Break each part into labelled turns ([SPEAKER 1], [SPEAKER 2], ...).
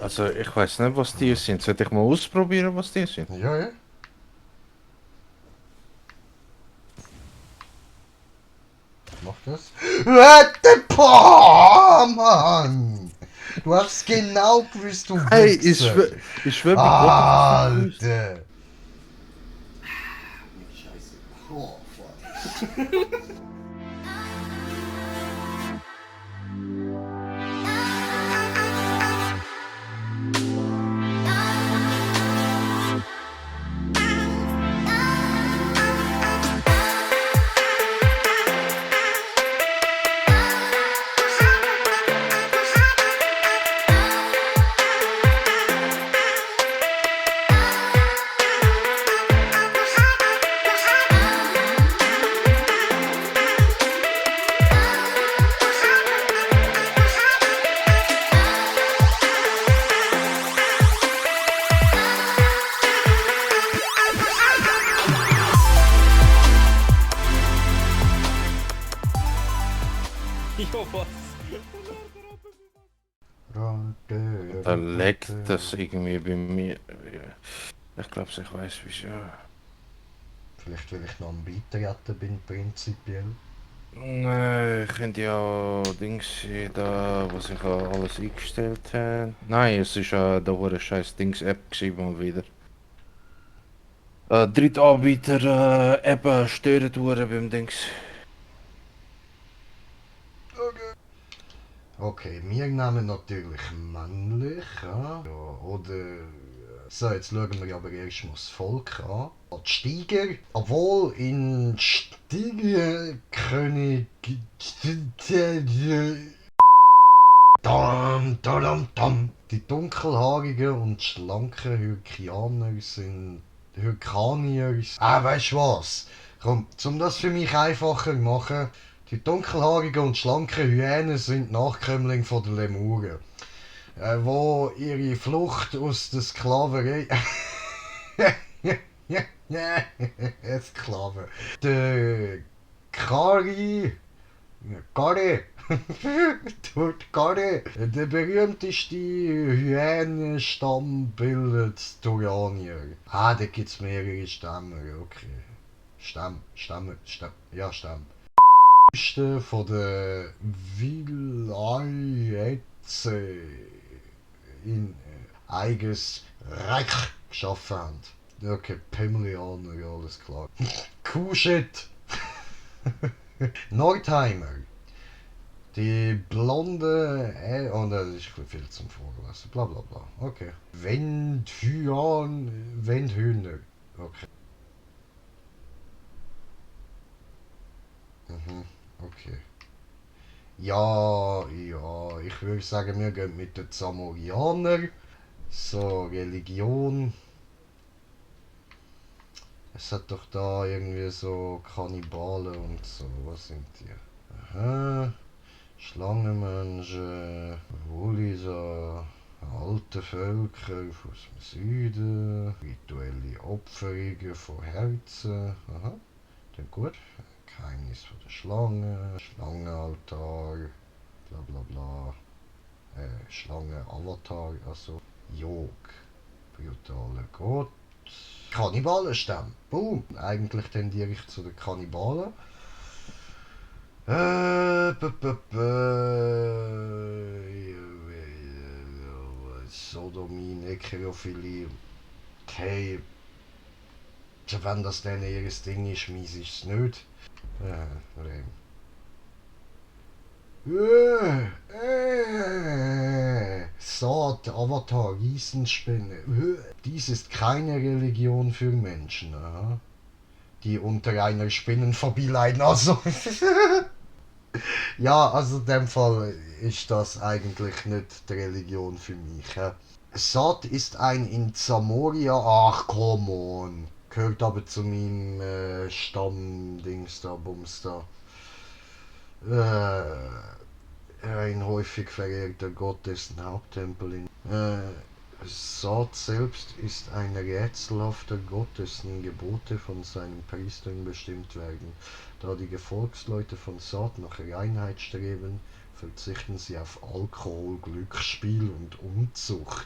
[SPEAKER 1] Also ich weiß nicht, was die sind. Sollte ich mal ausprobieren, was die sind?
[SPEAKER 2] Ja, ja. Mach das. Boah, Mann! Du hast genau gewusst, du
[SPEAKER 1] Hey,
[SPEAKER 2] Wichser!
[SPEAKER 1] ich schwör bei Gott, ich hab's nicht gewusst.
[SPEAKER 2] Alter!
[SPEAKER 3] Scheiße. Oh, fuck.
[SPEAKER 4] Jo, was?
[SPEAKER 1] Da leckt das irgendwie bei mir. Ich glaube, ich weiß wieso.
[SPEAKER 2] Vielleicht weil ich noch am Beitreten bin, prinzipiell.
[SPEAKER 1] Nein, ich könnte ja Dings sehen, da, was ich alles eingestellt habe. Nein, es ist ja da eine scheiß Dings-App geschrieben mal wieder. Drittanbieter App stören wurde beim Dings.
[SPEAKER 2] Okay, wir nehmen natürlich männlich, ja. Oder. So, jetzt schauen wir aber erst mal das Volk an. Die Steiger, obwohl in Steiger König. Dam, dam, dam. Die dunkelhaarigen und schlanken Hyrkaner sind. Hyrkanier. Weißt du was? Komm, um das für mich einfacher zu machen. Die dunkelhaarigen und schlanken Hyänen sind Nachkömmlinge von der Lemuren, wo ihre Flucht aus der Sklaverei. Sklaven. Der Kari. Dort Kari. Der berühmteste Hyänenstamm bildet Turianier. Da gibt es mehrere Stämme, okay. Ja, Stämme. Von der Vilayetze in eigenes Reich geschaffen haben. Okay, Pimlianer, ja, alles klar. Kuhshit! Nordheimer. Die blonde. Oh ne, das ist viel zum Vorlesen. Bla bla bla. Okay. Wendhühner. Okay. Mhm. Okay. Ja, ja, ich würde sagen, wir gehen mit den Zamorianern. So, Religion. Es hat doch da irgendwie so Kannibalen und so. Was sind die? Aha. Schlangenmenschen, Wolisa, alte Völker aus dem Süden, rituelle Opferungen von Herzen. Aha, dann gut. Geheimnis von der Schlange, Schlangenaltar, bla bla bla. Schlangenavatar, also Jog, brutaler Gott. Kannibalenstamm. Boom. Eigentlich tendiere ich zu den Kannibalen. Sodomie, Nekrophilie. Hey, wenn das dann ihr Ding ist, mies ist es nicht. Lame. Saat, Avatar, Riesenspinne. Dies ist keine Religion für Menschen, aha, die unter einer Spinnenphobie leiden. Also, ja, also in dem Fall ist das eigentlich nicht die Religion für mich. Saat ist ein in Zamoria. Ach, come on. Gehört aber zu meinem Stamm-Dings da, Bums da. Ein häufig verehrter Gott, dessen Haupttempel in. Saat selbst ist ein rätselhafter Gott, dessen Gebote von seinen Priestern bestimmt werden. Da die Gefolgsleute von Saat nach Reinheit streben, Verzichten Sie auf Alkohol, Glücksspiel und Unzucht.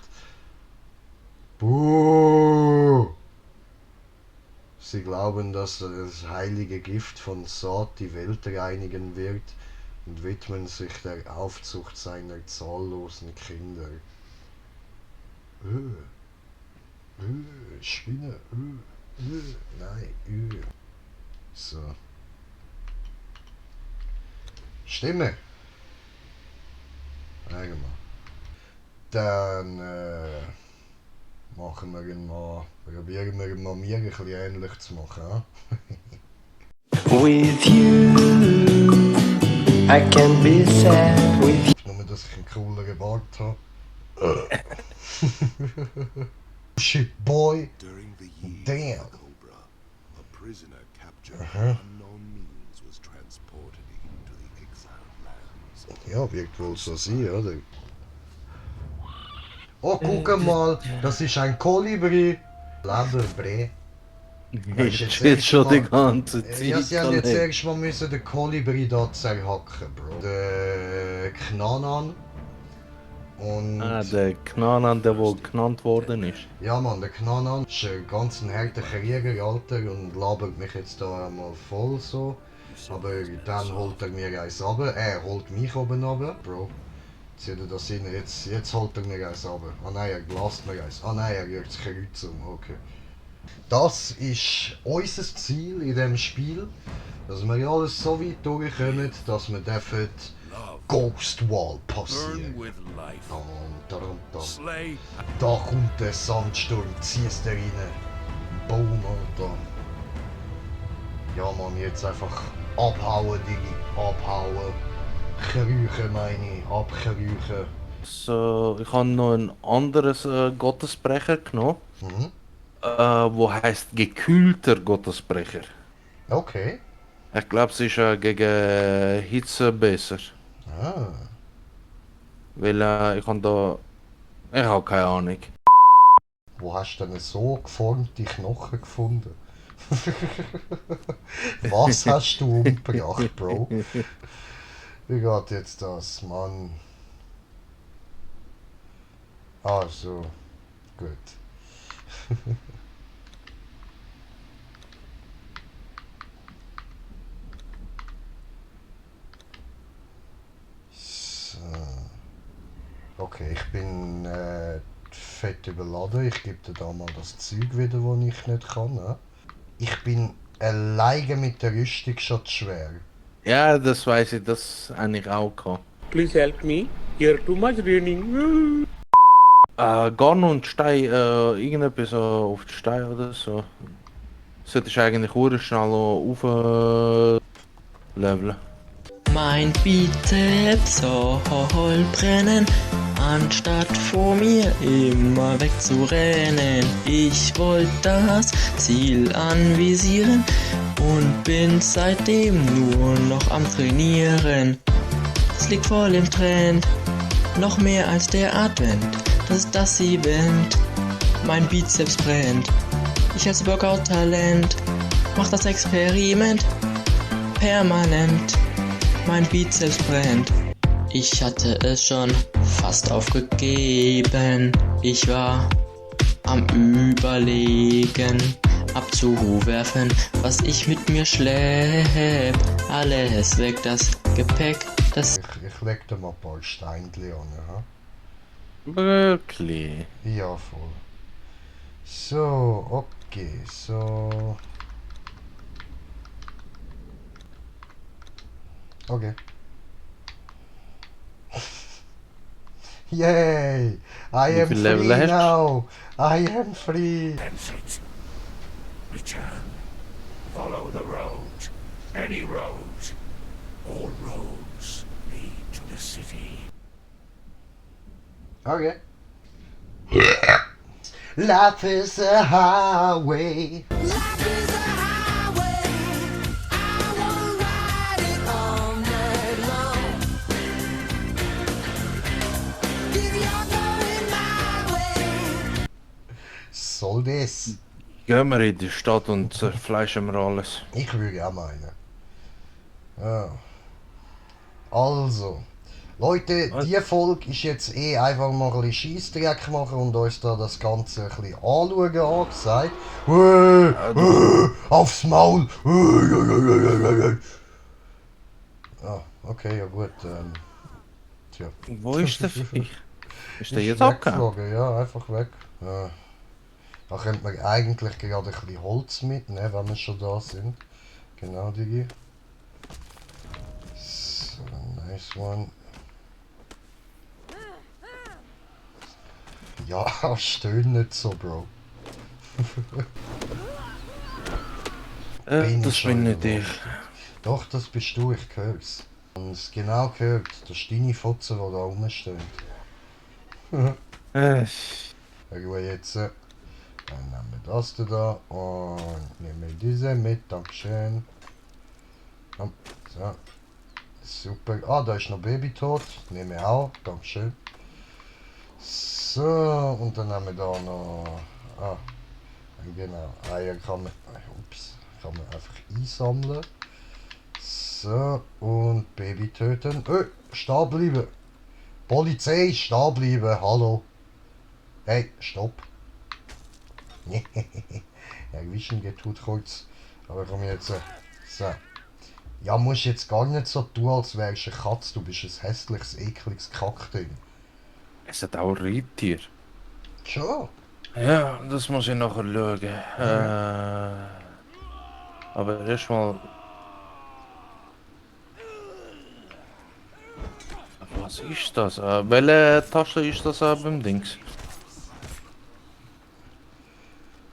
[SPEAKER 2] Buh! Sie glauben, dass das heilige Gift von Saat die Welt reinigen wird und widmen sich der Aufzucht seiner zahllosen Kinder. Spinne, nein, So. Stimme. Warte mal. Dann machen wir ihn mal, probieren wir mal mir ein bisschen ähnlich zu machen.
[SPEAKER 4] With you, I can be sad with you.
[SPEAKER 2] Nur, dass ich einen cooleren Bart habe. Shit, boy.
[SPEAKER 5] During the year
[SPEAKER 2] Damn.
[SPEAKER 5] of the Cobra, a prisoner captured by unknown means was transported into the exiled lands.
[SPEAKER 2] Ja, wird wohl so sein, oder? Oh, guck mal, das ist ein Kolibri. Leberbrei.
[SPEAKER 1] Ich jetzt schon die ganze Zeit.
[SPEAKER 2] Ja, sie haben jetzt
[SPEAKER 1] Kollege.
[SPEAKER 2] erst mal müssen den Kolibri da zerhacken, Bro. Der Knanan. Und...
[SPEAKER 1] Der Knanan, der wo genannt worden ist.
[SPEAKER 2] Ja Mann, der Knanan ist ein ganz harter Krieger, Alter, und labert mich jetzt da einmal voll so. Aber dann holt er mir eins runter. Er holt mich oben runter, Bro. Seht ihr das hin? Jetzt holt er mir eins runter. Ah nein, er lasst mir eins. Ah nein, er rührt das Kreuz um, okay. Das ist unser Ziel in diesem Spiel, dass wir alles so weit durchkommen, dass wir dürfen Ghost Wall passieren.
[SPEAKER 5] with life.
[SPEAKER 2] Dum.
[SPEAKER 5] Slay.
[SPEAKER 2] Da kommt der Sandsturm, ziehst du rein. Boom, Alter. Ja Mann, jetzt einfach abhauen, Digi, abhauen. Krüchen meine ich, abkrüchen.
[SPEAKER 1] So, ich habe noch ein anderes Gottesbrecher genommen.
[SPEAKER 2] Mhm.
[SPEAKER 1] Wo heißt gekühlter Gottesbrecher.
[SPEAKER 2] Okay.
[SPEAKER 1] Ich glaube, es ist gegen Hitze besser.
[SPEAKER 2] Ah.
[SPEAKER 1] Weil ich habe da. Ich habe keine Ahnung.
[SPEAKER 2] Wo hast du denn so geformte Knochen gefunden? Was hast du umgebracht, Bro? Wie geht jetzt das, Mann? Ah, so. Gut. So. Okay, ich bin fett überladen. Ich gebe dir da mal das Zeug wieder, das ich nicht kann. Ne? Ich bin alleine mit der Rüstung schon zu schwer.
[SPEAKER 1] Ja, das weiß ich, das eigentlich auch gehabt.
[SPEAKER 6] Please help me. Here too much raining.
[SPEAKER 1] Garn und Stein, irgendetwas auf den Stein oder so. Solltest eigentlich sehr schnell auf leveln.
[SPEAKER 4] Mein Bizeps soll brennen, anstatt vor mir immer wegzurennen. Ich wollte das Ziel anvisieren und bin seitdem nur noch am Trainieren. Es liegt voll im Trend, noch mehr als der Advent. Das ist das Event, mein Bizeps brennt. Ich als Workout-Talent mach das Experiment permanent. Mein Bizeps brennt. Ich hatte es schon fast aufgegeben. Ich war am Überlegen, abzuwerfen, was ich mit mir schlepp. Alles weg, das Gepäck, das...
[SPEAKER 2] Ich leg dir mal ein paar Steinchen an. Ja?
[SPEAKER 1] Wirklich?
[SPEAKER 2] Ja, voll. So, okay, so. Okay. Yay! I
[SPEAKER 1] Wie
[SPEAKER 2] am
[SPEAKER 1] viel Level
[SPEAKER 2] free
[SPEAKER 1] hast du?
[SPEAKER 2] now! I am free!
[SPEAKER 7] Exit. Return. Follow the road. Any road. All roads lead to the city.
[SPEAKER 2] Okay. Life is a highway.
[SPEAKER 8] Life is a highway. I wanna ride it all night long. If you're going my way.
[SPEAKER 2] Soll das?
[SPEAKER 1] Gehen wir in die Stadt und zerfleischen wir alles.
[SPEAKER 2] Ich würde auch meinen. Ja. Also, Leute,
[SPEAKER 1] Was?
[SPEAKER 2] die Folge ist jetzt einfach mal ein bisschen Scheissdreck machen und uns da das Ganze ein bisschen anschauen angesagt. Aufs Maul! Ah, okay, ja gut. Tja.
[SPEAKER 1] Wo ist der Viech? Ist der
[SPEAKER 2] Ist
[SPEAKER 1] jetzt abgehauen?
[SPEAKER 2] weggeflogen, ja, einfach weg. Ja. Da könnte man eigentlich gerade ein bisschen Holz mitnehmen, wenn wir schon da sind. Genau, Digi. So, nice one. Ja, stöhn nicht so, Bro. Bin ich
[SPEAKER 1] Das
[SPEAKER 2] schon
[SPEAKER 1] bin nicht
[SPEAKER 2] wieder
[SPEAKER 1] ich.
[SPEAKER 2] Doch, das bist du, ich hör's. Und es genau gehört, das ist deine Fotze, die da rumsteht.
[SPEAKER 1] Äh,
[SPEAKER 2] Ruhe jetzt. Dann nehmen wir das da und nehmen diese mit, dankeschön. Komm, so. Super. Ah, da ist noch Babytot. Nehme ich auch, dankeschön. So, und dann haben wir da noch. Ah, genau. Eier kann man. Kann man einfach einsammeln. So, und Baby töten. Stehen bleiben. Polizei, stehen bleiben. Hallo. Hey, stopp. Ja, Vision geht tut kurz. Aber komm jetzt. So. Ja, musst jetzt gar nicht so tun, als wärst du eine Katze. Du bist ein hässliches, ekliges Kackding.
[SPEAKER 1] es hat auch Reittier.
[SPEAKER 2] Schon?
[SPEAKER 1] Ja, das muss ich nachher schauen. Aber erstmal. Was ist das? Welche Tasche ist das beim Dings?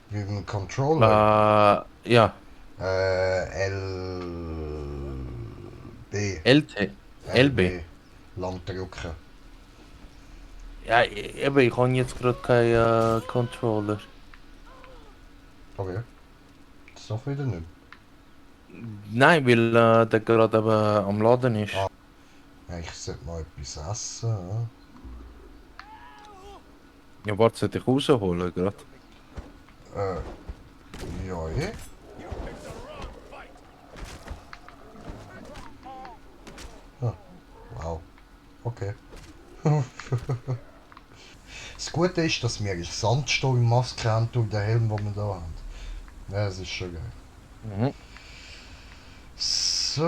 [SPEAKER 2] Mit dem Controller.
[SPEAKER 1] Ja,
[SPEAKER 2] LB.
[SPEAKER 1] LT. LB.
[SPEAKER 2] Lang drücken.
[SPEAKER 1] Ja, eben, ich habe jetzt gerade keinen Controller.
[SPEAKER 2] Okay. Das doch wieder nicht.
[SPEAKER 1] Nein, weil der gerade eben am Laden ist.
[SPEAKER 2] Ah. Ja, ich sollte mal etwas essen.
[SPEAKER 1] Ja, warte, sollte ich rausholen gerade?
[SPEAKER 2] Ja, eh. Ah, wow. Okay. Das Gute ist, dass wir eine Sandsturmmaske haben durch den Helm, den wir da haben. Ja, das ist schon geil.
[SPEAKER 1] Mhm.
[SPEAKER 2] So.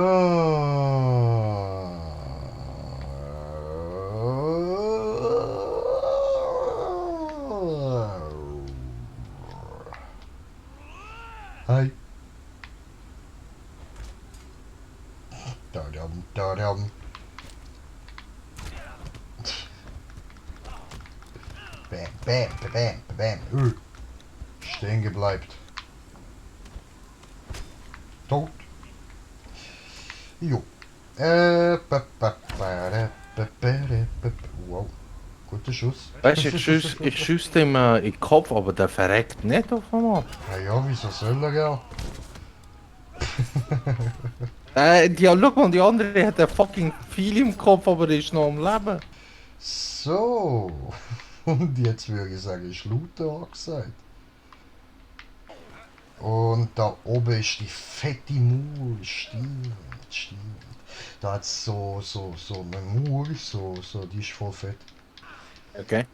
[SPEAKER 2] Hi. Da-dam, da-dam. Bam, bam, bam, bam. Stehen gebleibt. Tot. Jo. Wow. Guter Schuss.
[SPEAKER 1] Weißt du, ich schieße dem in den Kopf, aber der verreckt nicht auf einmal.
[SPEAKER 2] Ja, wieso soll er gehen?
[SPEAKER 1] Ja, schau mal, die andere hat ein fucking viel im Kopf, aber ist noch am Leben.
[SPEAKER 2] So. Und jetzt würde ich sagen, ist Looter angesagt. Und da oben ist die fette Mauer. Stimmt, stimmt. Da hat es so eine Mauer, die ist voll fett.
[SPEAKER 1] Okay.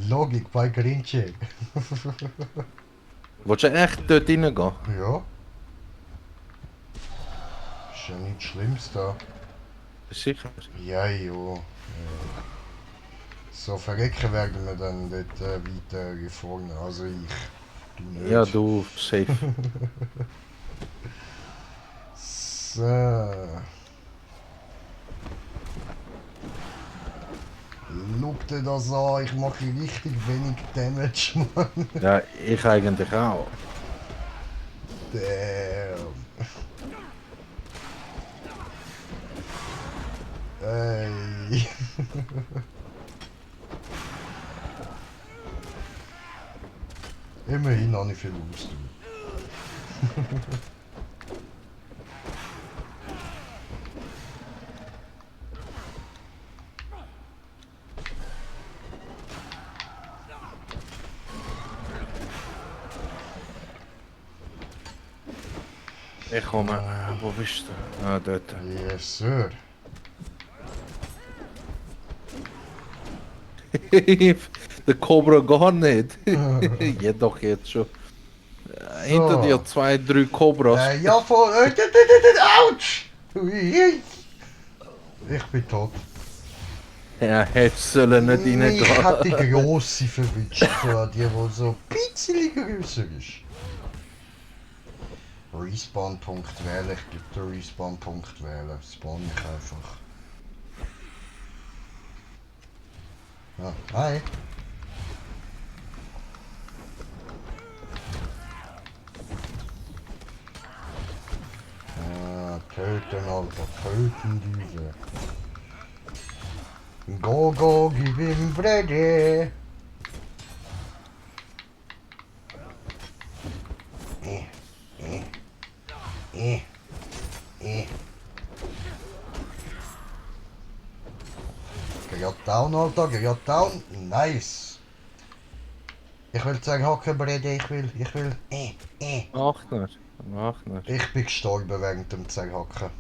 [SPEAKER 2] Logik bei Grinche.
[SPEAKER 1] Willst du echt dort reingehen?
[SPEAKER 2] Ja. Ist ja nichts Schlimmes da.
[SPEAKER 1] Sicher.
[SPEAKER 2] Ja, jo. So verrecken werden wir dann dort weiter vorne. Also ich. Du nicht.
[SPEAKER 1] Ja, du, safe.
[SPEAKER 2] So. Schau dir das an, ich mache richtig wenig Damage, Mann.
[SPEAKER 1] Ja, ich eigentlich auch.
[SPEAKER 2] Damn. Ey. Immerhin habe ich viel Ausdauer.
[SPEAKER 1] Ich komme. Wo bist du? Ah, dort.
[SPEAKER 2] Yes, sir.
[SPEAKER 1] Der Cobra gar nicht. Jedoch jetzt schon. Hinter dir 2, 3 Cobras.
[SPEAKER 2] Ja, Autsch! Ui. Ich bin tot.
[SPEAKER 1] Ja, hättest sollen nicht
[SPEAKER 2] Ich hab
[SPEAKER 1] reingehen.
[SPEAKER 2] die grosse verwünscht, die so ein bisschen grösser ist. Respawn-Punkt wählen, ich gebe den Respawn-Punkt wählen. Spawn ich einfach. Ja, hi. Töten, Alter, töten diese. Go, go, gib ihm Freddy. Get down, Alter, get down. Nice. Ich will sagen, hocken, Freddy, ich will.
[SPEAKER 1] Mach nicht. Mach nicht.
[SPEAKER 2] Ich bin gestorben während dem Zerhacken.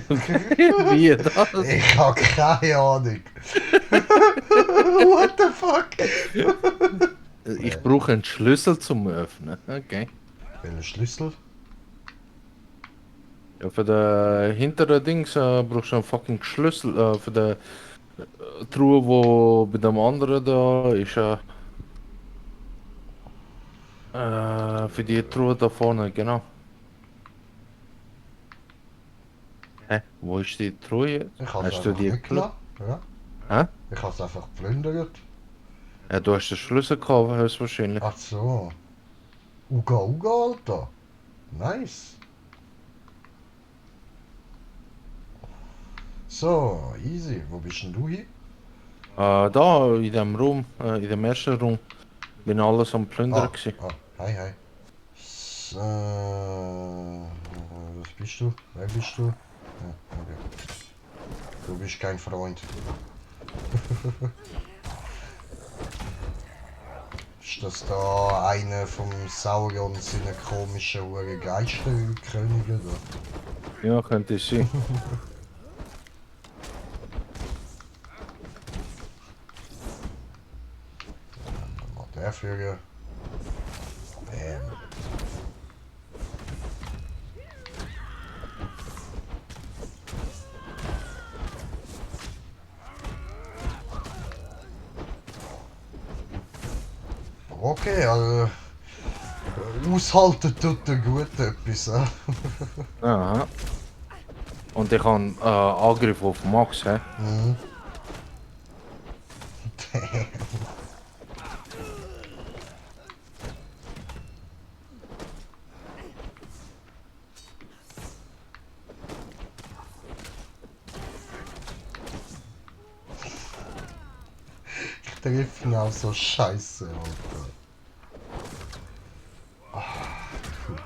[SPEAKER 1] Wie das?
[SPEAKER 2] Ich hab keine Ahnung. What the fuck?
[SPEAKER 1] Ich brauche einen Schlüssel zum Öffnen. Okay.
[SPEAKER 2] Welchen Schlüssel?
[SPEAKER 1] Ja, für den hinteren Dings brauchst du einen fucking Schlüssel. Für die Truhe, wo bei dem anderen da ist. Für die Truhe da vorne, genau. Hä? Wo ist die Truhe jetzt?
[SPEAKER 2] Ich hab's
[SPEAKER 1] Hast du
[SPEAKER 2] einfach
[SPEAKER 1] die
[SPEAKER 2] mitgelassen. Ja.
[SPEAKER 1] Hä?
[SPEAKER 2] Ich hab's einfach geplündert.
[SPEAKER 1] Ja, du hast den Schlüssel gehabt, höchstwahrscheinlich.
[SPEAKER 2] Ach so. Uga Uga, Alter. Nice. So, easy. Wo bist denn du hier?
[SPEAKER 1] Da, in dem Raum, in dem ersten Raum, bin alles am Plündern gewesen.
[SPEAKER 2] Hi, hi. So, was bist du? Wer bist du? Ja, okay. Du bist kein Freund. Ist das da einer vom Sauron seine komischen Uhren Geisterkönige da?
[SPEAKER 1] Ja, könnte es sein.
[SPEAKER 2] Mal der für. Bam. Okay, also aushalten tut er gut etwas.
[SPEAKER 1] Aha. Und ich habe Angriff auf Max, hä?
[SPEAKER 2] Mhm. Ich treffe ihn auch so scheiße, Alter. Gut.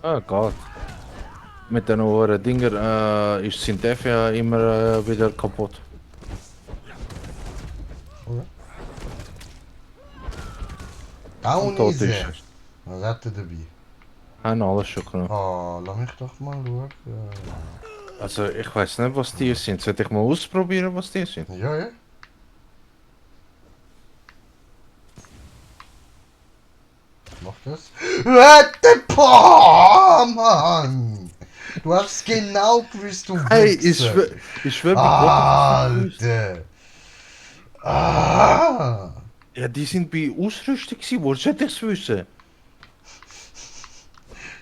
[SPEAKER 1] Ah Gott. Mit den hohen Dinger sind Def ja immer wieder kaputt.
[SPEAKER 2] Auch
[SPEAKER 1] Und tot
[SPEAKER 2] easy.
[SPEAKER 1] ist er.
[SPEAKER 2] Was hat er dabei?
[SPEAKER 1] Haben alles schon genommen.
[SPEAKER 2] Oh, lass mich doch mal schauen.
[SPEAKER 1] Also ich weiß nicht, was die sind. Sollte ich mal ausprobieren, was die sind?
[SPEAKER 2] Ja, ja. Mach das. Boah, Mann! Du hast genau gewusst, du
[SPEAKER 1] Hey,
[SPEAKER 2] Wichser.
[SPEAKER 1] ich schwöre bei Gott.
[SPEAKER 2] Alter! Ah!
[SPEAKER 1] Ja, die sind bei Ausrüstung gewesen. Wo sollte ich es wissen?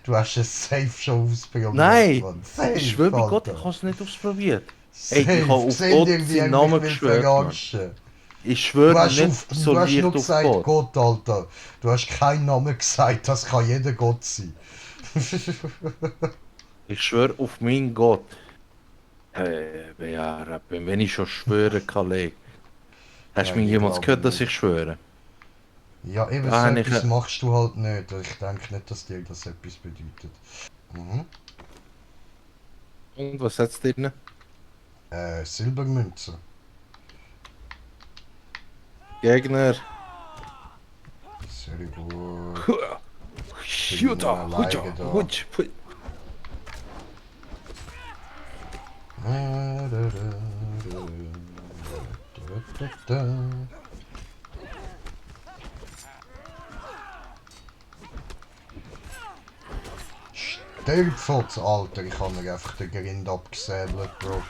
[SPEAKER 2] Du hast es safe schon ausprobiert.
[SPEAKER 1] Nein!
[SPEAKER 2] Mann. Safe,
[SPEAKER 1] Ich schwöre bei Gott,
[SPEAKER 2] Alter.
[SPEAKER 1] ich habe es nicht ausprobiert.
[SPEAKER 2] Safe.
[SPEAKER 1] Ey, ich habe auf
[SPEAKER 2] Sehen
[SPEAKER 1] Gott
[SPEAKER 2] die, wie
[SPEAKER 1] seinen
[SPEAKER 2] er mich
[SPEAKER 1] Namen
[SPEAKER 2] will
[SPEAKER 1] geschwört, Mann.
[SPEAKER 2] verarschen.
[SPEAKER 1] Ich
[SPEAKER 2] Du
[SPEAKER 1] schwöre
[SPEAKER 2] hast,
[SPEAKER 1] nicht
[SPEAKER 2] du
[SPEAKER 1] so
[SPEAKER 2] hast
[SPEAKER 1] leicht
[SPEAKER 2] nur
[SPEAKER 1] auf
[SPEAKER 2] gesagt
[SPEAKER 1] Gott.
[SPEAKER 2] Gott, Alter. Du hast keinen Namen gesagt, das kann jeder Gott sein.
[SPEAKER 1] Ich schwöre auf meinen Gott. Ja, wenn ich schon schwören kann, leg. Hast
[SPEAKER 2] Ja,
[SPEAKER 1] du mir
[SPEAKER 2] ich
[SPEAKER 1] jemals
[SPEAKER 2] glaube
[SPEAKER 1] gehört, dass
[SPEAKER 2] nicht.
[SPEAKER 1] ich schwöre?
[SPEAKER 2] Ja, eben
[SPEAKER 1] Ah,
[SPEAKER 2] so
[SPEAKER 1] ich-
[SPEAKER 2] etwas machst du halt nicht. Ich denke nicht, dass dir das etwas bedeutet. Mhm.
[SPEAKER 1] Und was hat's drin?
[SPEAKER 2] Silbermünze.
[SPEAKER 1] Gegner.
[SPEAKER 2] Sehr gut.
[SPEAKER 1] Shooter.
[SPEAKER 2] alleine da. Stirb, Alter, ich habe mir einfach den Grind abgesäbelt, Bro.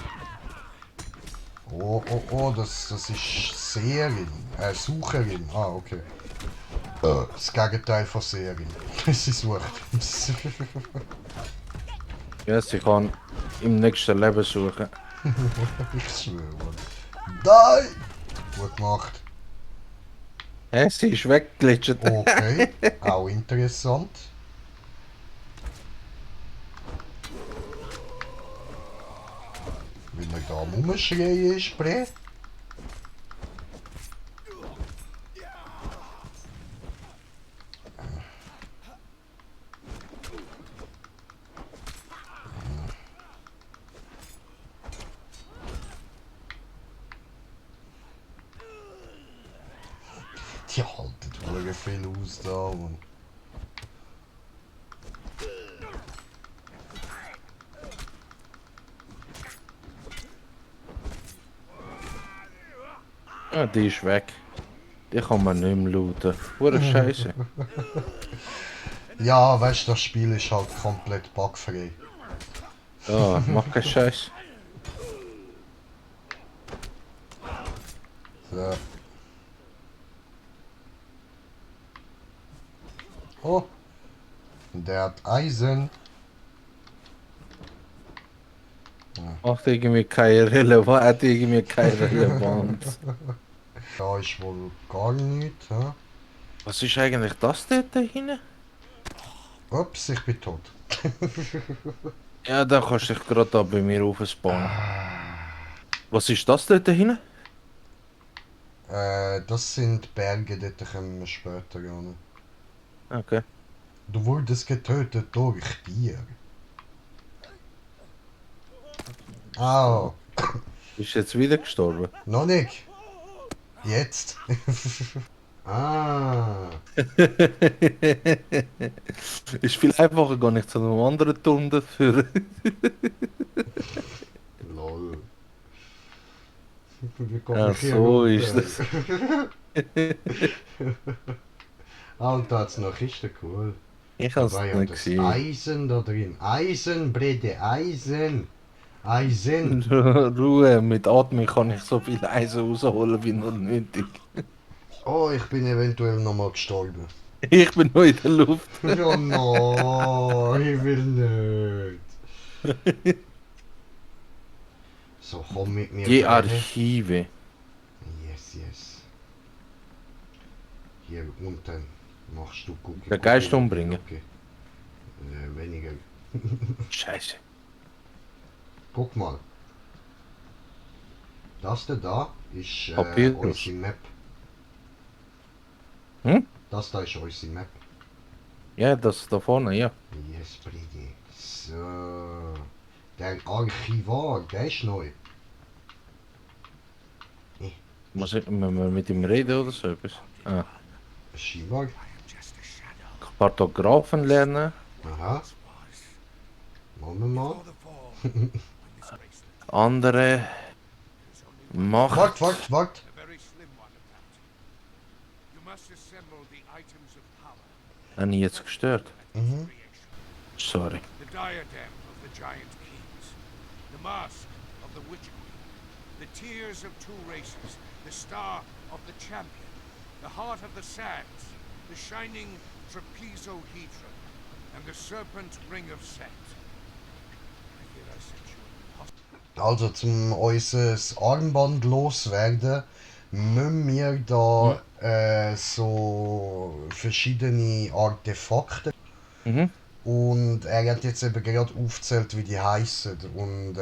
[SPEAKER 2] Oh, oh, oh, das ist Seherin. Sucherin. Ah, okay. Das Gegenteil von Seherin. Sie sucht uns.
[SPEAKER 1] Ja, sie kann im nächsten Leben suchen.
[SPEAKER 2] Ich schwöre, Mann. Nein! Gut gemacht.
[SPEAKER 1] Hä, sie ist weggeglitscht.
[SPEAKER 2] Okay, auch interessant. Weil er da am Rumschreien ist, Bre. Die halten wirklich viel aus da, Mann.
[SPEAKER 1] Ah, die ist weg. Die kann man nicht mehr looten. Hure Scheiße.
[SPEAKER 2] Ja, weißt du, das Spiel ist halt komplett bugfrei.
[SPEAKER 1] Ja, mach keinen Scheiß.
[SPEAKER 2] So. Oh. Und der hat Eisen.
[SPEAKER 1] Macht irgendwie keine Relevanz. Hat irgendwie keine Relevanz.
[SPEAKER 2] Da ist wohl gar nichts. Hä?
[SPEAKER 1] Was ist eigentlich das dort hinten?
[SPEAKER 2] Ups, ich bin tot.
[SPEAKER 1] Ja, dann kannst du dich gerade da bei mir aufspawnen. Was ist das dort hinten?
[SPEAKER 2] Das sind Berge, dort kommen wir später an.
[SPEAKER 1] Okay.
[SPEAKER 2] Du wurdest getötet durch Tier. Au,
[SPEAKER 1] Bist du jetzt wieder gestorben?
[SPEAKER 2] noch nicht. Jetzt. Ah,
[SPEAKER 1] Ist viel einfacher, gar nicht zu einem anderen Turm dafür.
[SPEAKER 2] lol. Wie komm
[SPEAKER 1] Ja,
[SPEAKER 2] ich hier
[SPEAKER 1] so
[SPEAKER 2] runter?
[SPEAKER 1] ist das.
[SPEAKER 2] Ah, und da hat's noch Kisten, cool.
[SPEAKER 1] Ich hab's
[SPEAKER 2] Dabei
[SPEAKER 1] nicht
[SPEAKER 2] hat das
[SPEAKER 1] gesehen.
[SPEAKER 2] Eisen da drin. Eisen, Brede, Eisen. Eisen.
[SPEAKER 1] Ruhe, mit Atmen kann ich so viel Eisen rausholen wie nur nötig.
[SPEAKER 2] Oh, ich bin eventuell nochmal gestorben.
[SPEAKER 1] Ich bin noch in der Luft.
[SPEAKER 2] Oh no, ich will nicht. So, komm mit mir.
[SPEAKER 1] Die
[SPEAKER 2] Brede.
[SPEAKER 1] Archive.
[SPEAKER 2] Yes, yes. Hier unten machst du Cookie.
[SPEAKER 1] Den Geist umbringen.
[SPEAKER 2] Okay. Weniger.
[SPEAKER 1] Scheiße.
[SPEAKER 2] Guck mal. Das da ist
[SPEAKER 1] Papyrus.
[SPEAKER 2] unsere Map.
[SPEAKER 1] Hm?
[SPEAKER 2] Das da ist unsere Map.
[SPEAKER 1] Ja, das da vorne, ja.
[SPEAKER 2] Yes, Brady. So. Der Archivar, der ist neu.
[SPEAKER 1] Müssen wir mit ihm reden oder so etwas? Ah.
[SPEAKER 2] Scheinbar.
[SPEAKER 1] Kartografen lernen.
[SPEAKER 2] Aha. Machen wir mal.
[SPEAKER 1] Andere Macht.
[SPEAKER 2] Wart.
[SPEAKER 7] A very slim one at that. You must assemble the items of power.
[SPEAKER 1] Habe ich jetzt gestört?
[SPEAKER 2] Mhm.
[SPEAKER 1] Sorry.
[SPEAKER 7] The diadem of the giant kings, the mask of the witch queen, the tears of two races, the star of the champion, the heart of the sands, the shining trapezohedron, and the serpent ring of Set. I fear I sent you impossible.
[SPEAKER 2] Also zum unser Armband loswerden, müssen wir da so verschiedene Artefakte.
[SPEAKER 1] Mhm.
[SPEAKER 2] Und er hat jetzt eben gerade aufgezählt, wie die heißen. Und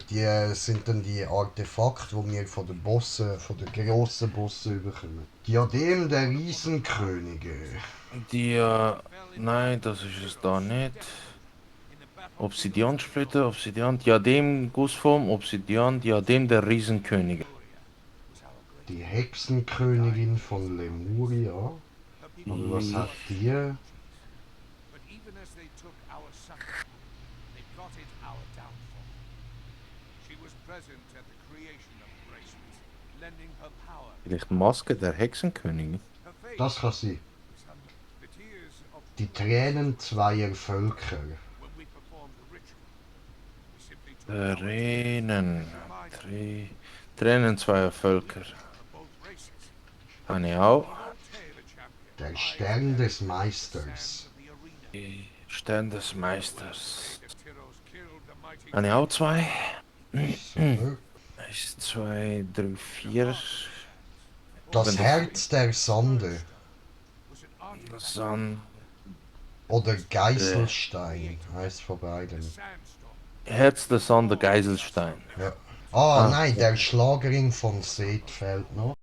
[SPEAKER 2] die sind dann die Artefakte, die wir von den Bossen, von den grossen Bossen bekommen. Diadem der Riesenkönige.
[SPEAKER 1] Die, nein, das ist es da nicht. Obsidiansplitter, Obsidian, Diadem, Gussform, Obsidian, Diadem der Riesenkönige.
[SPEAKER 2] Die Hexenkönigin von Lemuria. Aber was hat die?
[SPEAKER 7] But even as they took our succor, they plotted our downfall. present at the creation of Graceland, lending her power.
[SPEAKER 1] Vielleicht Maske der Hexenkönigin.
[SPEAKER 7] Her face
[SPEAKER 2] Das kann sein.
[SPEAKER 7] was under the tears of
[SPEAKER 2] Die
[SPEAKER 7] two
[SPEAKER 2] Tränen zweier Völker.
[SPEAKER 7] when we performed the ritual. We simply took our
[SPEAKER 1] Tränen.
[SPEAKER 7] reminder
[SPEAKER 1] Tränen zweier Völker.
[SPEAKER 7] of both races.
[SPEAKER 1] Habe ich auch.
[SPEAKER 7] Taylor champion.
[SPEAKER 2] Der Stern des Meisters.
[SPEAKER 7] The arena.
[SPEAKER 1] Die Stern des Meisters.
[SPEAKER 7] The Tyros killed the mighty
[SPEAKER 1] Habe ich auch 2.
[SPEAKER 2] So.
[SPEAKER 1] 1, 2, 3, 4.
[SPEAKER 2] Das Herz der Sande.
[SPEAKER 7] was an artifact
[SPEAKER 1] San.
[SPEAKER 2] Oder Geiselstein heißt von beiden.
[SPEAKER 7] sandstorm.
[SPEAKER 1] Herz des Sande Geiselstein.
[SPEAKER 2] Ja.
[SPEAKER 1] Ah.
[SPEAKER 2] Nein, der Schlagerin von Seth fehlt noch.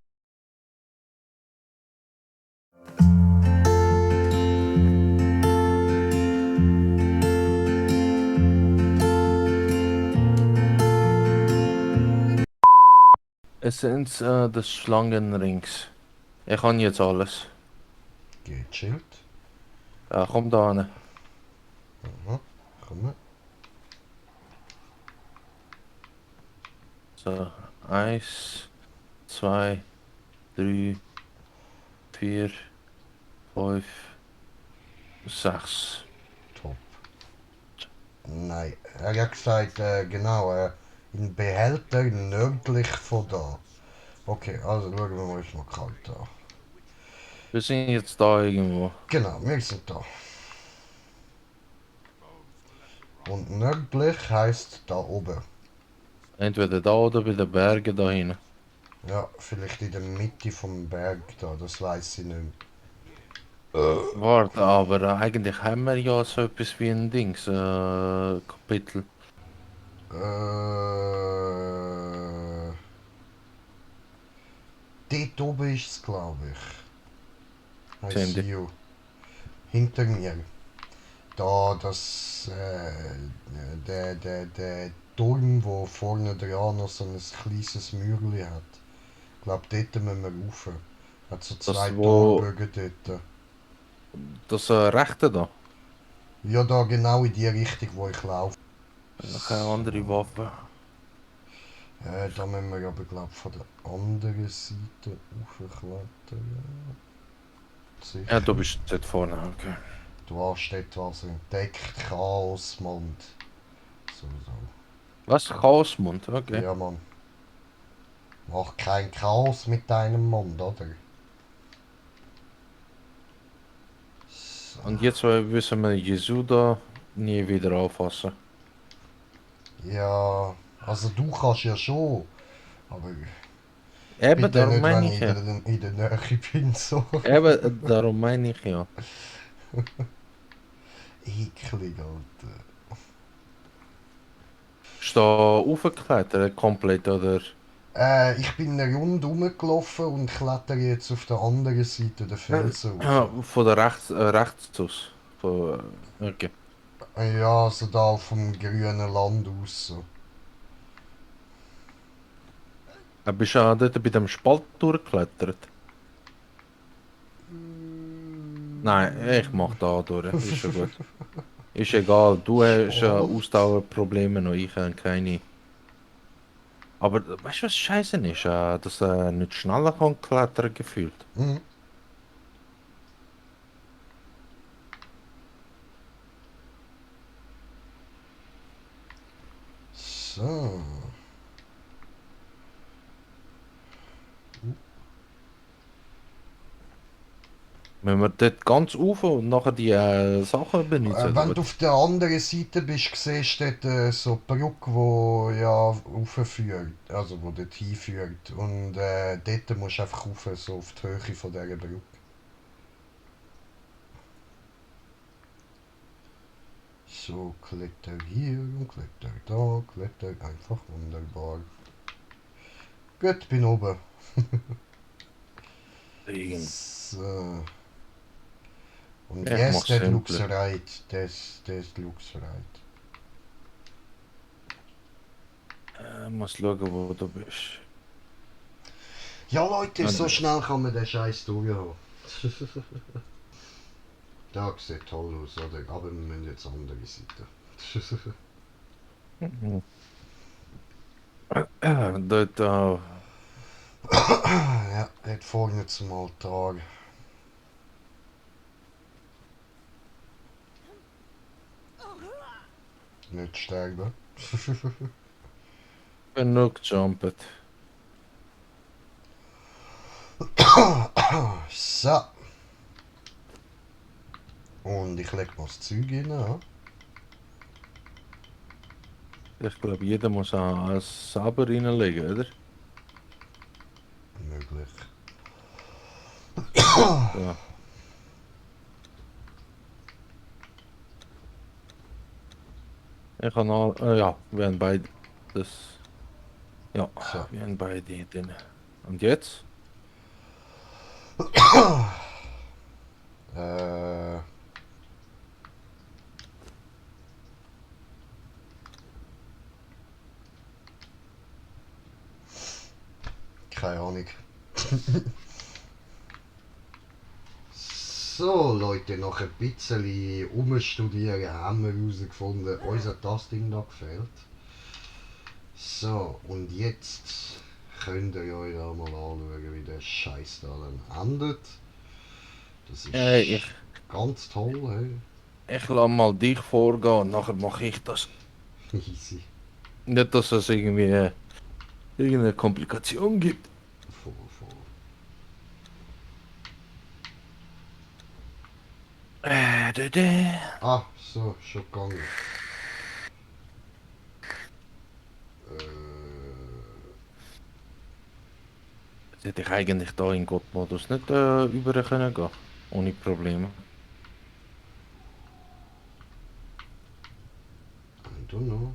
[SPEAKER 1] Essenz des Schlangenrings. Ich kann jetzt alles.
[SPEAKER 2] Gechillt.
[SPEAKER 1] Komm da hin.
[SPEAKER 2] Aha. Komm.
[SPEAKER 1] So, 1, 2, 3, 4, 5, 6.
[SPEAKER 2] Top. Nein, er hat gesagt, genau, in Behälter nördlich von da. Okay, also schauen wir uns mal kalt an.
[SPEAKER 1] Wir sind jetzt da irgendwo.
[SPEAKER 2] Genau, wir sind da. Und nördlich heißt da oben.
[SPEAKER 1] Entweder da oder bei den Bergen da hinten.
[SPEAKER 2] Ja, vielleicht in der Mitte vom Berg da, das weiß ich nicht.
[SPEAKER 1] Warte, aber eigentlich haben wir ja so etwas wie ein Dings, Kapitel.
[SPEAKER 2] Dort oben ist es, glaube ich. I
[SPEAKER 1] Sehen
[SPEAKER 2] see
[SPEAKER 1] die.
[SPEAKER 2] you. Hinter mir. Da das, der Turm, wo vorne dran noch so ein kleines Mürli hat. Ich glaube, dort müssen wir rauf. Hat so zwei
[SPEAKER 1] wo-
[SPEAKER 2] Torbögen dort.
[SPEAKER 1] Das rechte da.
[SPEAKER 2] Ja, da genau in die Richtung, wo ich laufe.
[SPEAKER 1] Keine andere Waffe.
[SPEAKER 2] Da müssen wir aber, glaube ich, von der anderen Seite raufklettern. Sicher.
[SPEAKER 1] Ja, du bist dort vorne, okay.
[SPEAKER 2] Du hast etwas entdeckt, Chaosmond. So.
[SPEAKER 1] Was? Chaosmund, okay.
[SPEAKER 2] Ja, Mann. Mach kein Chaos mit deinem Mund, oder? So.
[SPEAKER 1] Und jetzt müssen wir Jesuda nie wieder anfassen.
[SPEAKER 2] Ja, also du kannst ja schon. Aber
[SPEAKER 1] Eben,
[SPEAKER 2] bitte
[SPEAKER 1] darum
[SPEAKER 2] nicht, wenn
[SPEAKER 1] meine
[SPEAKER 2] ich
[SPEAKER 1] ich ja.
[SPEAKER 2] in der Nähe bin, so.
[SPEAKER 1] Eben, darum meine ich ja.
[SPEAKER 2] Eklig, Alter.
[SPEAKER 1] Ist da aufgeklettert komplett, oder?
[SPEAKER 2] Ich bin eine Runde rumgelaufen und kletter jetzt auf der anderen Seite der Felsen
[SPEAKER 1] Ja,
[SPEAKER 2] rauf.
[SPEAKER 1] von der rechts aus. Okay.
[SPEAKER 2] Ja, also da vom grünen Land aus. So.
[SPEAKER 1] Bist du dort bei dem Spalt durchgeklettert? Nein, ich mach da durch. Ist schon gut. Ist egal, du hast Ausdauerprobleme und ich habe keine. Aber weißt du, was scheiße ist? Dass er nicht schneller kann klettern gefühlt.
[SPEAKER 2] Mhm. So.
[SPEAKER 1] Wenn wir dort ganz rauf und nachher die Sachen benutzen.
[SPEAKER 2] Wenn du auf der anderen Seite bist, siehst du dort so eine Brücke, die ja raufführt, also wo dort hinführt. Und dort musst du einfach rauf, so auf die Höhe von dieser Brücke. So, kletter hier und kletter da, kletter einfach wunderbar. Gut, bin oben. So. Und
[SPEAKER 1] Ich
[SPEAKER 2] yes,
[SPEAKER 1] mach's
[SPEAKER 2] that
[SPEAKER 1] simpler.
[SPEAKER 2] looks right. Das looks right.
[SPEAKER 1] Muss schauen, wo du bist.
[SPEAKER 2] Ja Leute, so
[SPEAKER 1] Und-
[SPEAKER 2] schnell kann man den Scheiß durchhaben. Da sieht toll aus, oder? Aber wir müssen jetzt andere Seite.
[SPEAKER 1] Dort,
[SPEAKER 2] Ja, hat vorne zum Altar. Nicht sterben.
[SPEAKER 1] genug gejumpt.
[SPEAKER 2] So. Und ich leg mal das Zeug rein, ja.
[SPEAKER 1] Ich glaube, jeder muss ein Saber reinlegen, oder?
[SPEAKER 2] Möglich.
[SPEAKER 1] Ja. Ich kann ja, wir haben beide das. Ja,
[SPEAKER 2] So.
[SPEAKER 1] wir haben beide drin. Und jetzt?
[SPEAKER 2] Äh. Keine Ahnung. So Leute, nach ein bisschen umstudieren haben wir herausgefunden, uns hat das Ding da gefällt. So, und jetzt könnt ihr euch da mal anschauen, wie der Scheiß da dann endet. Das ist
[SPEAKER 1] Ich
[SPEAKER 2] ganz toll,
[SPEAKER 1] lasse mal dich vorgehen und nachher mache ich das.
[SPEAKER 2] hey. Easy.
[SPEAKER 1] Nicht, dass es irgendwie irgendeine Komplikation gibt.
[SPEAKER 2] Voll, voll. Ah, so, schon gegangen.
[SPEAKER 1] Jetzt hätte ich eigentlich da in Gott-Modus nicht über können gehen. Ohne Probleme.
[SPEAKER 2] I don't know.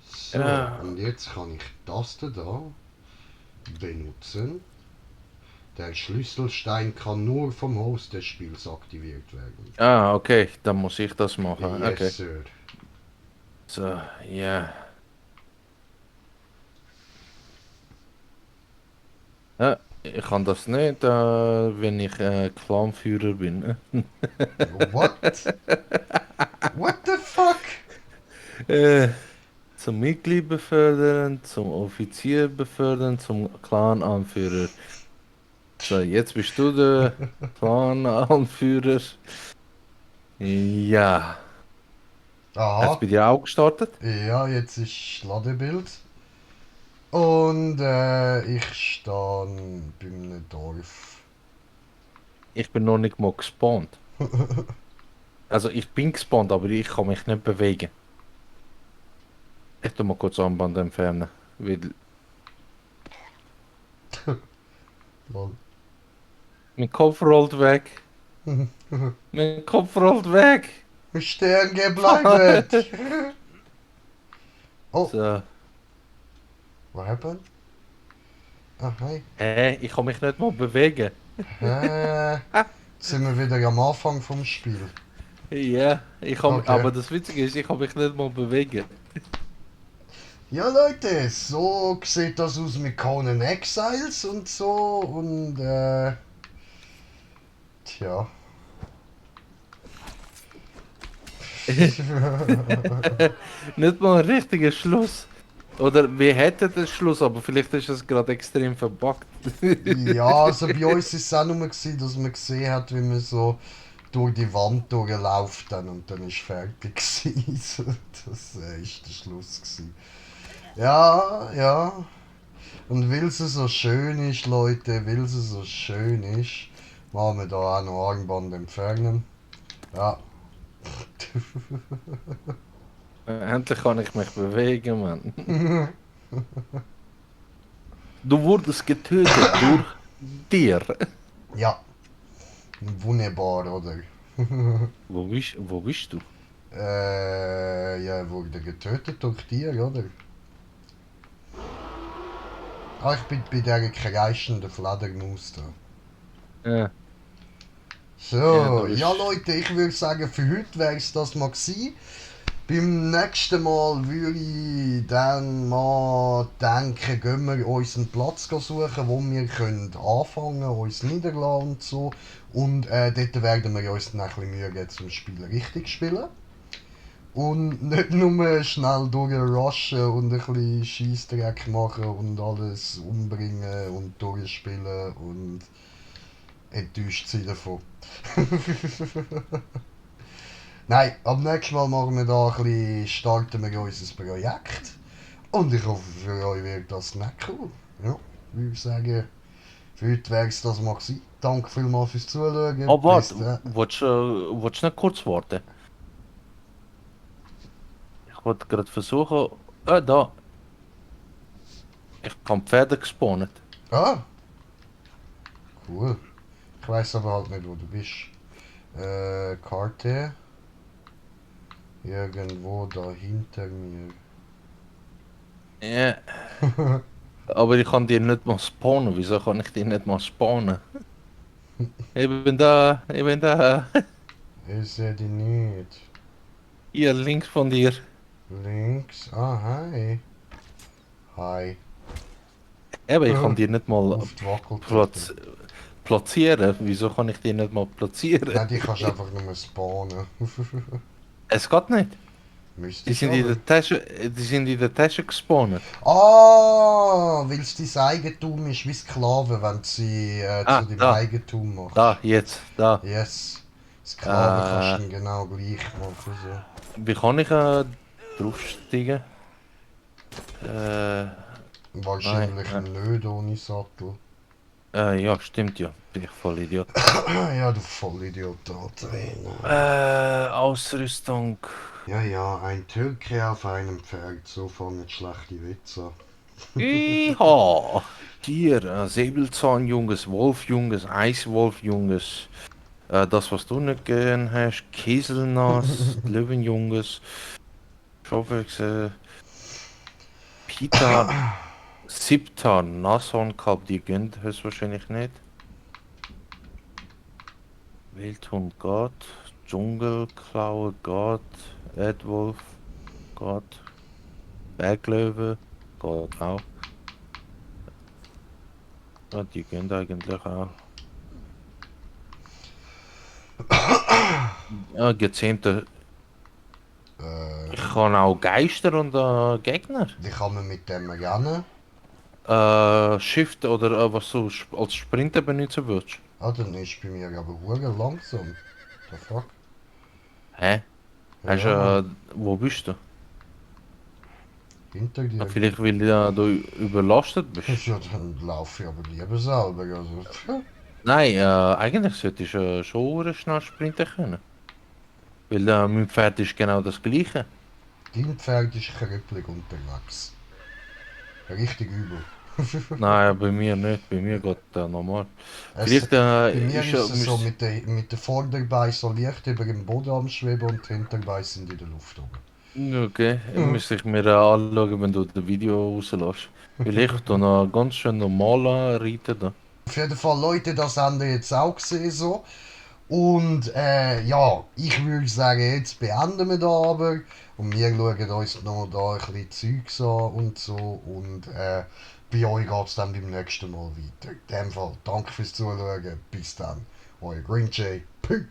[SPEAKER 2] So,
[SPEAKER 1] Ja.
[SPEAKER 2] und jetzt kann ich das da benutzen. Der Schlüsselstein kann nur vom Host des Spiels aktiviert werden.
[SPEAKER 1] Ah, okay, dann muss ich das machen.
[SPEAKER 2] Yes,
[SPEAKER 1] Okay.
[SPEAKER 2] sir.
[SPEAKER 1] So, ja. Ja, ich kann das nicht, wenn ich Clanführer bin.
[SPEAKER 2] What? What the fuck?
[SPEAKER 1] Zum Mitglied befördern, zum Offizier befördern, zum Clan-Anführer. So, jetzt bist du der Clan-Anführer. Ja. Hat's
[SPEAKER 2] Aha.
[SPEAKER 1] bei dir auch gestartet?
[SPEAKER 2] Ja, jetzt ist Ladebild. Und ich stehe bei einem Dorf.
[SPEAKER 1] Ich bin noch nicht mal gespawnt. Also ich bin gespawnt, aber ich kann mich nicht bewegen. Ich tu mal kurz Armband entfernen. Weil
[SPEAKER 2] Lol.
[SPEAKER 1] mein Kopf rollt weg. Mein Kopf rollt weg.
[SPEAKER 2] Stehen geblieben! Oh,
[SPEAKER 1] So.
[SPEAKER 2] what happened? Ah, hey.
[SPEAKER 1] Hä? Ich kann mich nicht mal bewegen.
[SPEAKER 2] Jetzt sind wir wieder am Anfang vom Spiel.
[SPEAKER 1] Ja, ich kann,
[SPEAKER 2] Okay.
[SPEAKER 1] aber das Witzige ist, ich kann mich nicht mal bewegen.
[SPEAKER 2] Ja Leute, so sieht das aus mit Conan Exiles und so und tja.
[SPEAKER 1] Nicht mal ein richtiger Schluss. Oder wir hätten den Schluss, aber vielleicht ist es gerade extrem verbuggt.
[SPEAKER 2] Ja, also bei uns ist es auch nur gewesen, dass man gesehen hat, wie man so durch die Wand durchläuft dann und dann ist fertig gewesen. So, das ist der Schluss gewesen. Ja, ja. Und weil es so schön ist, Leute, weil es so schön ist, machen wir da auch noch Armband entfernen. Ja.
[SPEAKER 1] Endlich kann ich mich bewegen, Mann. Du wurdest getötet durch dir.
[SPEAKER 2] Ja. Wunderbar, oder?
[SPEAKER 1] Wo bist du?
[SPEAKER 2] Ja, wurde getötet durch Tier, oder? Ah, ich bin bei der kreischenden Fledermaus da.
[SPEAKER 1] Ja.
[SPEAKER 2] So,
[SPEAKER 1] Ja,
[SPEAKER 2] ja,
[SPEAKER 1] das ist-
[SPEAKER 2] Leute, ich würde sagen, für heute wäre es das mal gewesen. Beim nächsten Mal würde ich dann mal denken, gehen wir uns einen Platz suchen, wo wir können anfangen, uns niederlassen und so. Und dort werden wir uns dann ein bisschen Mühe geben, zum Spiel richtig zu spielen. Und nicht nur schnell durchrushen und ein bisschen Scheissdreck machen und alles umbringen und durchspielen und enttäuscht sein davon. Nein, ab nächstes Mal machen wir da ein bisschen, starten wir unser Projekt. Und ich hoffe, für euch wird das nicht cool. Ja, würde ich sagen, für heute wäre es das mal gewesen. Danke vielmals fürs Zuschauen.
[SPEAKER 1] Oh,
[SPEAKER 2] Bis
[SPEAKER 1] warte,
[SPEAKER 2] dann.
[SPEAKER 1] willst du nicht kurz warten? Ich wollte gerade versuchen. Da. Ich habe Pferde gespawnt.
[SPEAKER 2] Ah, cool. Ich weiß aber halt nicht, wo du bist. Karte. Irgendwo da hinter mir.
[SPEAKER 1] Ja. Aber ich kann dir nicht mal spawnen. Wieso kann ich dir nicht mal spawnen? Ich bin da, ich bin da.
[SPEAKER 2] Ich sehe die nicht.
[SPEAKER 1] Hier links von dir.
[SPEAKER 2] Links. Ah, hi. Hi.
[SPEAKER 1] Eben, ich kann dir nicht mal
[SPEAKER 2] Auf die Wackelpuppe.
[SPEAKER 1] platzieren. Wieso kann ich dir nicht mal platzieren?
[SPEAKER 2] Nein, die kannst du einfach nur spawnen.
[SPEAKER 1] Es geht nicht.
[SPEAKER 2] Müsste
[SPEAKER 1] Die
[SPEAKER 2] ich
[SPEAKER 1] sind in
[SPEAKER 2] aber.
[SPEAKER 1] der Tasche, die sind in der Tasche gespawnt.
[SPEAKER 2] Ah, weil es dein Eigentum ist wie Sklaven, wenn du sie
[SPEAKER 1] Ah,
[SPEAKER 2] zu deinem
[SPEAKER 1] da.
[SPEAKER 2] Eigentum machst.
[SPEAKER 1] Da, jetzt, da.
[SPEAKER 2] Yes. Sklaven kannst
[SPEAKER 1] Äh.
[SPEAKER 2] du dann genau gleich machen. So.
[SPEAKER 1] Wie kann ich draufsteigen?
[SPEAKER 2] Wahrscheinlich
[SPEAKER 1] nein.
[SPEAKER 2] nicht ohne Sattel.
[SPEAKER 1] Ja, stimmt ja. Bin ich voll Idiot.
[SPEAKER 2] Ja, du Vollidiot, Alter.
[SPEAKER 1] Ausrüstung.
[SPEAKER 2] Ja, ja, ein Türke auf einem Pferd, so fangen schlechte Witze an.
[SPEAKER 1] Iha. Hier, Säbelzahnjunges, Wolfjunges, Eiswolfjunges. Das, was du nicht gern hast. Kieselnass, Löwenjunges. Schofexe. Pita. Sipta, Nashornkalb, die gönnt höchstwahrscheinlich nicht. Wildhund geht. Dschungelklaue geht. Edwolf geht. Berglöwe geht auch. Ja, die gehen eigentlich auch. Ja, gezähmte. Ich kann auch Geister und Gegner.
[SPEAKER 2] Wie kann man mit dem rennen?
[SPEAKER 1] Shift oder was du als Sprinter benutzen würdest.
[SPEAKER 2] Ah, dann ist bei mir aber hure langsam. The fuck?
[SPEAKER 1] Hä? Hast,
[SPEAKER 2] Ja,
[SPEAKER 1] wo bist du?
[SPEAKER 2] hinter dir.
[SPEAKER 1] Vielleicht weil du überlastet bist.
[SPEAKER 2] Ja, dann laufe ich aber lieber selber. Also.
[SPEAKER 1] Nein, eigentlich solltest du schon schnell sprinten können. Weil mein Pferd ist genau das gleiche.
[SPEAKER 2] Dein Pferd ist krüppelig unterwegs. Richtig übel.
[SPEAKER 1] Nein, bei mir nicht. Bei mir geht normal. Vielleicht
[SPEAKER 2] Bei mir
[SPEAKER 1] ist
[SPEAKER 2] ist es so
[SPEAKER 1] müsst-
[SPEAKER 2] mit der Vorderbein so leicht über dem Boden am Schweben und die Hinterbeine sind in der Luft oben.
[SPEAKER 1] Okay, müsste ich mir anschauen, wenn du das Video rauslässt. Weil ich tu noch ganz schön normal reiten da.
[SPEAKER 2] Auf jeden Fall, Leute, das haben wir jetzt auch gesehen so. Und ja, ich würde sagen, jetzt beenden wir da aber. Und wir schauen uns noch da ein bisschen Zeugs an und so. Und bei euch geht es dann beim nächsten Mal weiter. In dem Fall, danke fürs Zuschauen. Bis dann. Euer Green Jay. Peace.